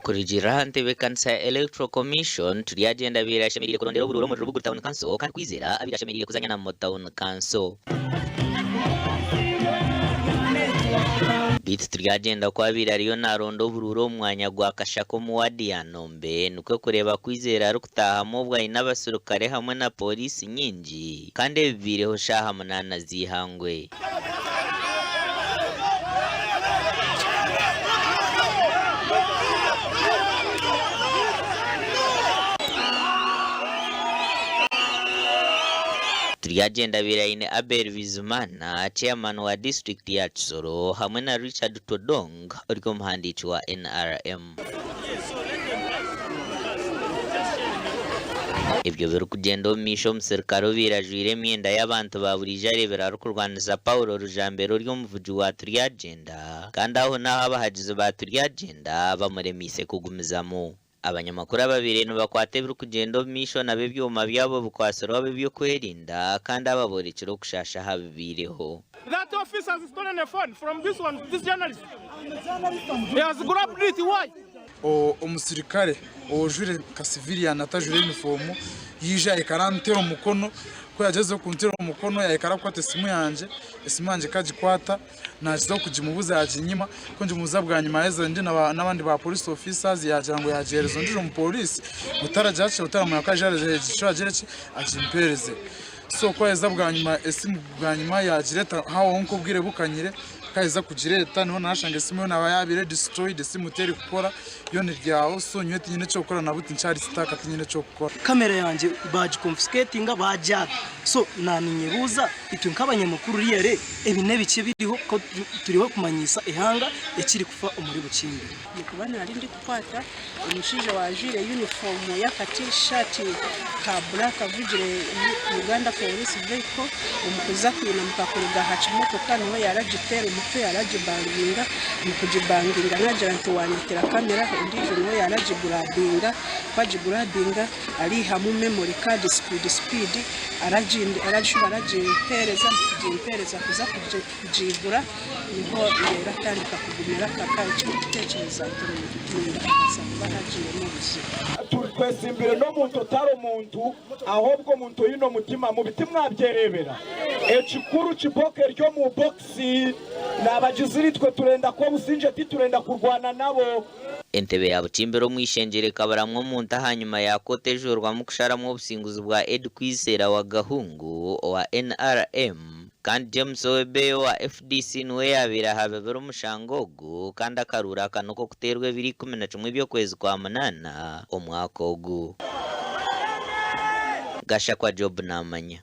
Okurugiirira aha ntebeekanisa ya Electoral Commission, Turyagyenda abaire ashemereire kurondera oburuuru omuri Rubuguri Town Council kandi Kwizera abaire ashemereire kuza Nyanamo Town Council. Beitu Turyagyenda ku abaire ariyo naronda oburuuru omu mwanya gwa Kashaka omu waadi ya Nombe nikwo kureeba Kwizera arikutaahamu obwo aine abasirukare hamwe na pooriisi nyingi kandi ebi bibaireho shaaha munaana z'eihangwe. Turyagyenda abaire aine Abel Bizimana, Chairman wa disiturikiti ya Kisoro hamwe na Richard Todong ori omuhandiiki wa NRM. Ebyo birikugyenda omu maisho omuserukare obaire ajwaire emyenda y'abantu ba buriijo areebire arikurwanisa Paulo Rujambere ori omuvugi wa Turyagyenda kandi aho n'aho abahagizi ba Turyagyenda bamuremeise kugumizamu. Abanyamakuru ababaire nibakwata ebirikugyenda omu maisho nabo ebyoma byabo bikwatsirwe ab'eby'okwerinda kandi aba boorekire okushaasha aha bibaireho. That officer has stolen a phone from this one, this journalist. He has grabbed it, why? Omusirikare ojwire nka civilian atajwire uniform yaija yahika arantera omukono, ku yagyezireho kuntera omukono yahika arakwata esimu yangye, esimu yangye nkagikwata nakizaho kugimubuza yaginyima, ku ngimubuza bwanyima yaheza ndi n'abandi ba police officers yagira ngu yagihereza ondijo mu police otaragira ki otaramanya ku agiire ki agimpereze. So ku aheza bwanyima esimu bwanyima yagireta habaho nk'obwire bukanyire ku aheza kugireta niho nashanga esimu yoona yabaire destroyed esimu terikukora yoona eri aho so nyowe tinyine eky'okukora na buti nkyari stuck tinyine eky'okukora. Kamera yangye baagi confiscatinga bagyata so naninyebuuza itwe nk'abanyamakuru really ebi n'ebiki ebiriho ko turiho kumanyisa eihanga ekiri kufa omuri Bukimbiri. Nikuba nari ndikukwata omushaija owajwaire yunifoomu y'aka T-shirt ka buraka avugire Uganda Police vehicle omu kuza kwinamuka kuruga aha kimotoka niho yaragiteera omutwe yaragibanginga, omu kugibanginga nagira nti wanyitira kamera ondiijo niwe yaragigurabinga, ku agigurabinga ariihamu memory card sipiidi sipiidi aragishuba aragimpeereza, omu kugimpeereza kuza kugiigura Niho reero atandika kugumira akaka ekirikutekyereza nti nindabaasa kuba hagiiremu obuzibu. Twesimbire n'omuntu otari omuntu, ahobwe omuntu oine omutima mubi. Timwabyereebera? Ekikuru kibooko eri omu bokisi. Naabagizire itwe turenda kuha obusingye titurenda kurwana nabo. Entebe ya Bukimbiri omu ishengyero ekaburamu omuntu ahanyima ya kooti ejuurwamu kusharamu obusinguzi bwa Ed Kwizera Wagahungu owa NRM Kandi James Owebeyo owa FDC niwe yaabaire ahabibire omushango ogu kandi akaruura akanu k'okuteerwa ebiro 11 by'okwezi kwa munaana omwaka ogu. Gashakwa Job naamanya.